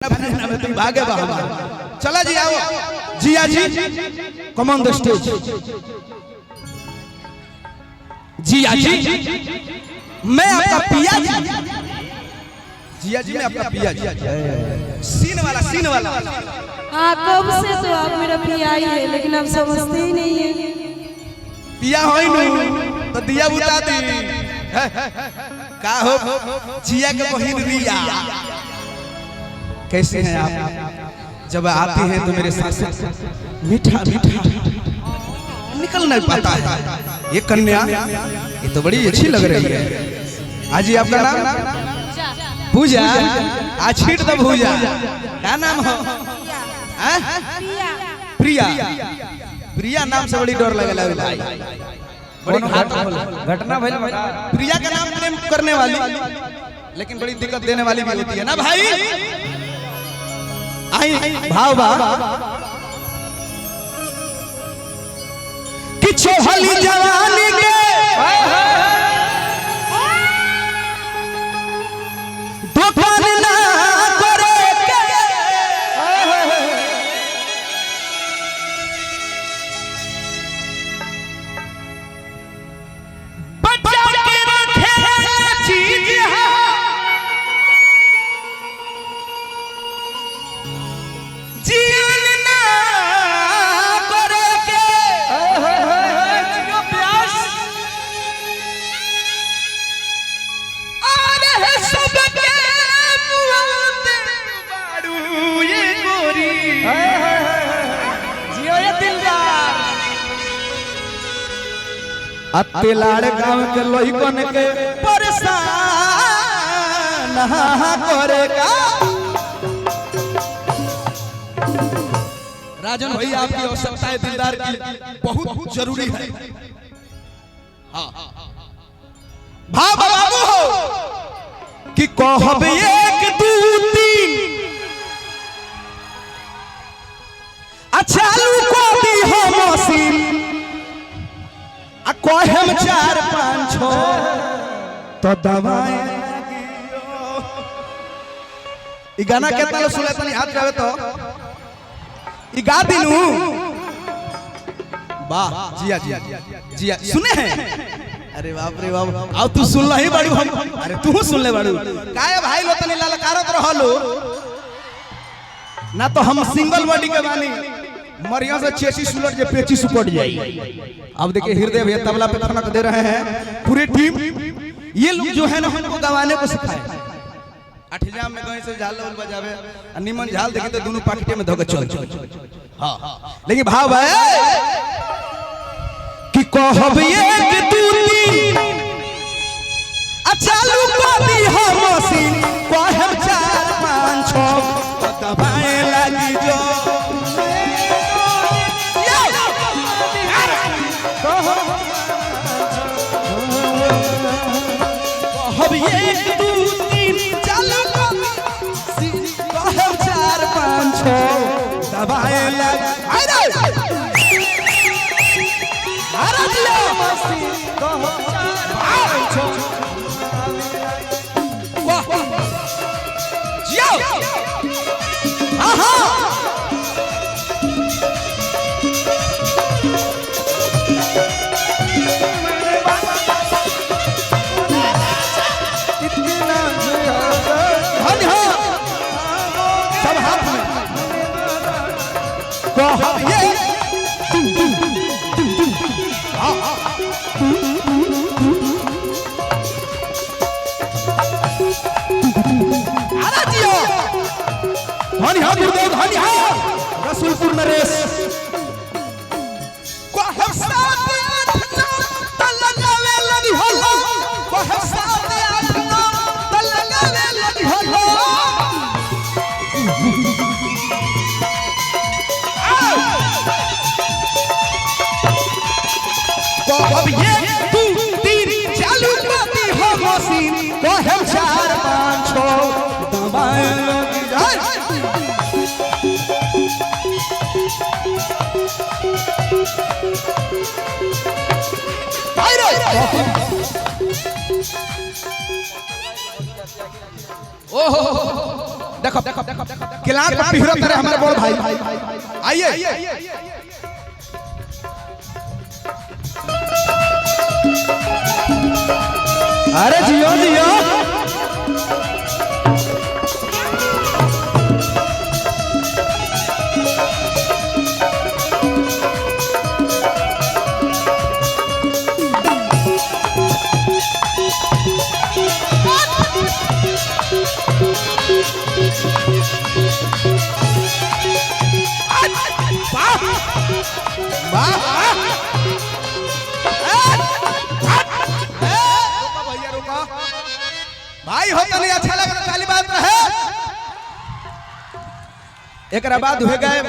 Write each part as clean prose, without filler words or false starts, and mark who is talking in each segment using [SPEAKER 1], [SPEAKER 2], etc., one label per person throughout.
[SPEAKER 1] तुम भागे बाहर। चला जी, आओ Jiya ji, come on the stage. Jiya ji, मैं आपका पिया जी। जिया जी, मैं आपका पिया जी। सीन वाला, सीन वाला।
[SPEAKER 2] हाँ, कब से तो आप मेरा पिया ही है, लेकिन आप समझते ही नहीं है।
[SPEAKER 1] पिया हो ही नहीं तो दिया बुता दी का हो। जिया के बहिन रिया, कैसे हैं आप? जब आती हैं तो मेरे सांस मीठा मीठा निकल नहीं पाता है। ये कन्या, ये तो बड़ी अच्छी लग रही है। आज आपका नाम? पूजा। आज छीट दो पूजा। क्या नाम हो? प्रिया। प्रिया नाम से बड़ी डर लगे भाई, बड़ी घातक होला।
[SPEAKER 3] घटना भइल।
[SPEAKER 1] प्रिया का नाम प्रेम करने वाली, लेकिन बड़ी दिक्कत देने वाली भी होती है ना भाई। आई भाव बा कि चोहली जवानी के दुकान ना करे के, बचा के रखे चीज है, जीवन ना करे के। आ रहे सबके मुआते बारू ये गोरी।
[SPEAKER 3] जियो ये दिलदार।
[SPEAKER 1] अत्ते लाड़ गांव के लोहिकन के परेशान करेगा। राजन भाई, आपकी आवश्यकता है दिलदार की, बहुत जरूरी है। हाँ भाव बाबू हो कि कहब एक दू तीन चालू को दी हो मशीन, आ कहम चार पाँच छो तो दवाई। ई गाना केतना लोग सुने? तनी हाथ गावे तो ई गा दिनू। वाह जिया जिया जिया, सुने हैं? अरे बाप रे बाप, अब तू सुन ही बाड़ू हम। अरे तू सुन ले बाड़ू। काहे भाई लो तनी ललकारत रहलो ना? तो हम सिंगल बॉडी के बानी, मरिया से चेची सुलट जे पेची सुपट जाई। अब देखिए, हृदय भैया तबला पे खनक दे रहे हैं। पूरी टीम, ये लोग जो है ना, हमको गवाने को सिखाए। अठजाम में गए से झाल लेवल बजावे आ निमन झाल देखे तो दोनों पाकिटे में धोके चल चल। हां, लेकिन भाव है कि कहब एक दू तीन आ चालू कर दी हम मशीन, कहब चार पाँच छो तो दबाए लगी जो। कहब एक दू तीन चालू कर दी, कहब चार पाँच छो दबाए लगी। अरे अरे दिया। वाह जियो, आहा। धन्य हो सब हाथ में। कहब ये अरे जियो, धन्य हो गुरुदेव, धन्य हो रसूलपुर नरेश। कहब सात आठ नौ त लगावे लगी हो, कहब सात आठ नौ त लगावे लगी हो। कहब ये दू तीन चालू कर दी हो मशीन, कहब चार पाँच छो दबाए लगी जाए। ओहो, देखो देखो देखो देखो। किलार पर पिहरत रहे हमारे बड़ भाई। आइए
[SPEAKER 3] अरे जियो जियो।
[SPEAKER 1] वाह वाह। रुको भैया रुको भाई, हो तो नहीं अच्छा लगा तो ताली बात रहे। एकरा बाद हो गए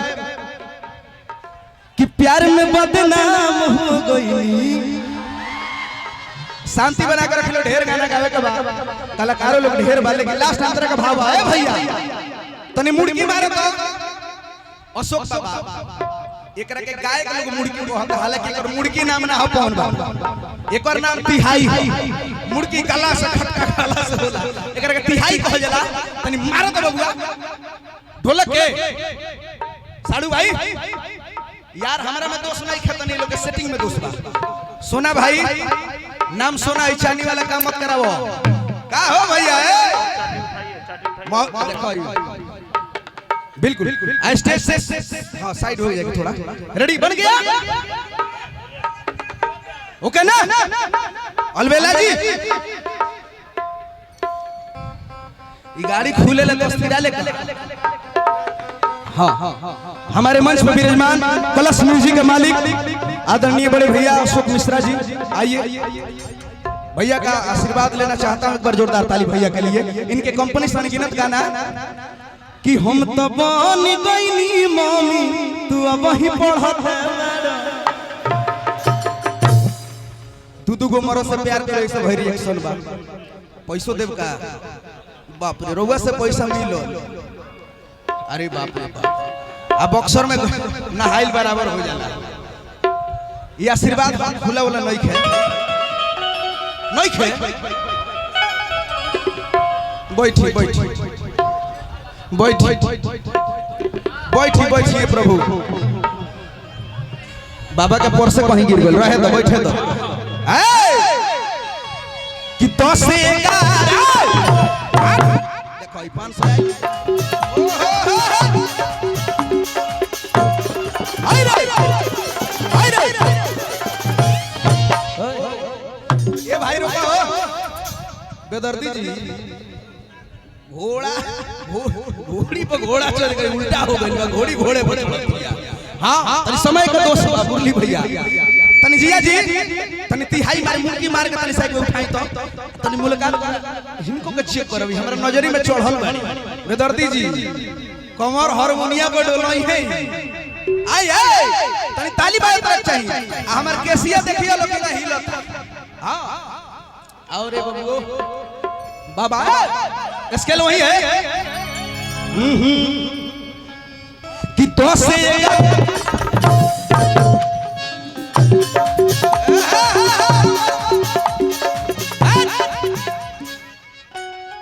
[SPEAKER 3] कि प्यार में बदनाम हो गई।
[SPEAKER 1] शांति बना कर रख लो, ढेर गाना गावे के बाद कलाकारों लोग ढेर बा, लेकिन लास्ट अंतरा का भाव आए भैया तनी मुड़की मारे तो अशोक बाबा एकरा के गायक लोग मुड़की कहत, हालांकि एकर मुड़की नाम ना हो पवन बाबा, एकर नाम तिहाई है। मुड़की गला से खटका गला से होला, एकरा के तिहाई कहल जाला। तनी मारो तो बबुआ ढोलक के साड़ू भाई यार, हमरा में दोष नहीं खतनी लोग के सेटिंग में दोष बा। सोना भाई नाम सोना है, चांदी वाला काम मत करावो का हो भैया। ए देखो बिल्कुल स्टेज से हाँ साइड हो जाएगा थोड़ा। रेडी बन गया ओके ना अलबेला जी? ये गाड़ी खुले ले दोस्ती डाले। हाँ हमारे मंच पर विराजमान कलश म्यूजिक के मालिक आदरणीय बड़े भैया अशोक मिश्रा जी, आइए भैया का आशीर्वाद लेना चाहता हूँ। एक बार जोरदार ताली भैया के लिए। इनके कंपनी से अनगिनत गाना कि हम तो बन गईनी मम्मी तू अब वही पढ़त दू दू गो मरो से प्यार करे सब भाई रिएक्शन बा। पैसो देव का बाप रे रउआ से पैसा मिलो। अरे बाप रे बाप, अब बॉक्सर में नहाइल बराबर हो जाला। ये आशीर्वाद खुला वाला नहीं खे नहीं खे। बैठी बैठी बैठी बैठी बैठिए प्रभु। बाबा के पर से कहीं गिर गए रहे तो बैठे तो कि 10 11 देखो 500 आई रे आई रे। ये भाई रुको बेदर्दी जी, घोड़ा घोड़ी पर घोड़ा चल गई, उल्टा हो गई घोड़ी घोड़े पर चढ़ गया। हाँ तनी समय का दोष बा मुरली भैया। तनी जिया जी तनी तिहाई मार मुर्गी मार के तनी साइड उठाई तो तनी मुलाकात हिनको के चेक करबी, हमरा नजरी में चढ़ल बानी बेदर्दी जी। कमर हारमोनिया पर डोलई है। आई आई तनी ताली बाजे तरफ चाहिए। आ हमर केसिया देखियो लोग ना हिलत। हां और ए बबुओ बाबा स्केल वही है कि 10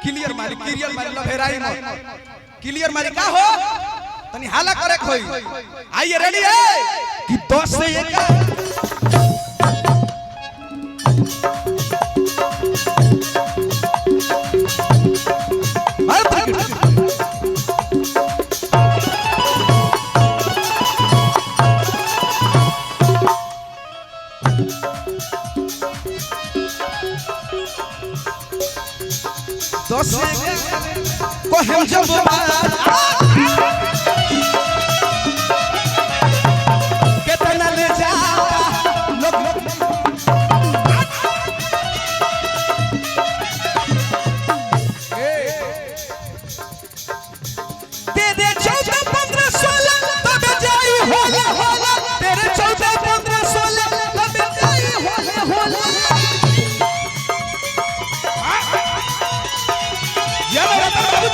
[SPEAKER 1] क्लियर मारी क्लियर मारी लभेराई मत क्लियर मारी का हो तनी हाला करे खोई। आइए रेडी है कि 10 11 10 को हम जब कितना ले जा लोग तेरे 14 15 16 तब जाई होला होला, तेरे 14 15 16 तब जाई होला होला। ये मेरा बाबू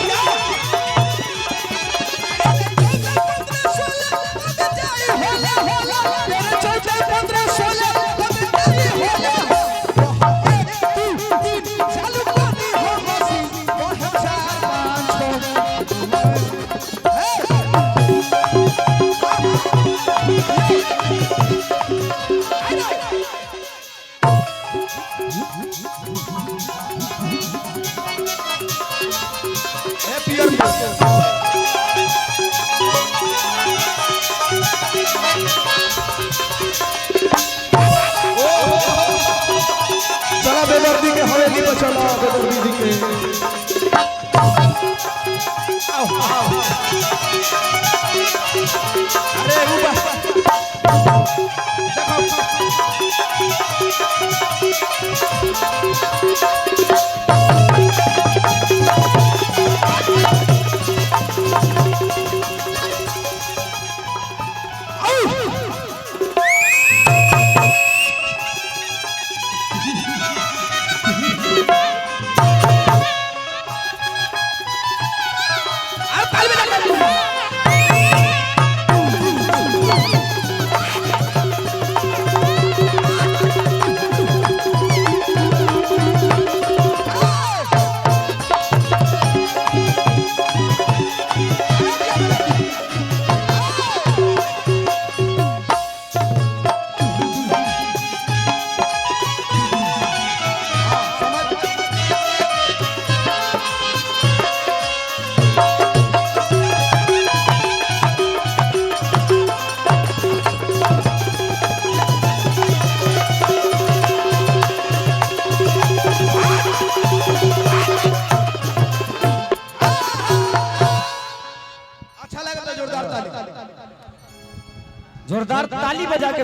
[SPEAKER 3] ताली बजा के।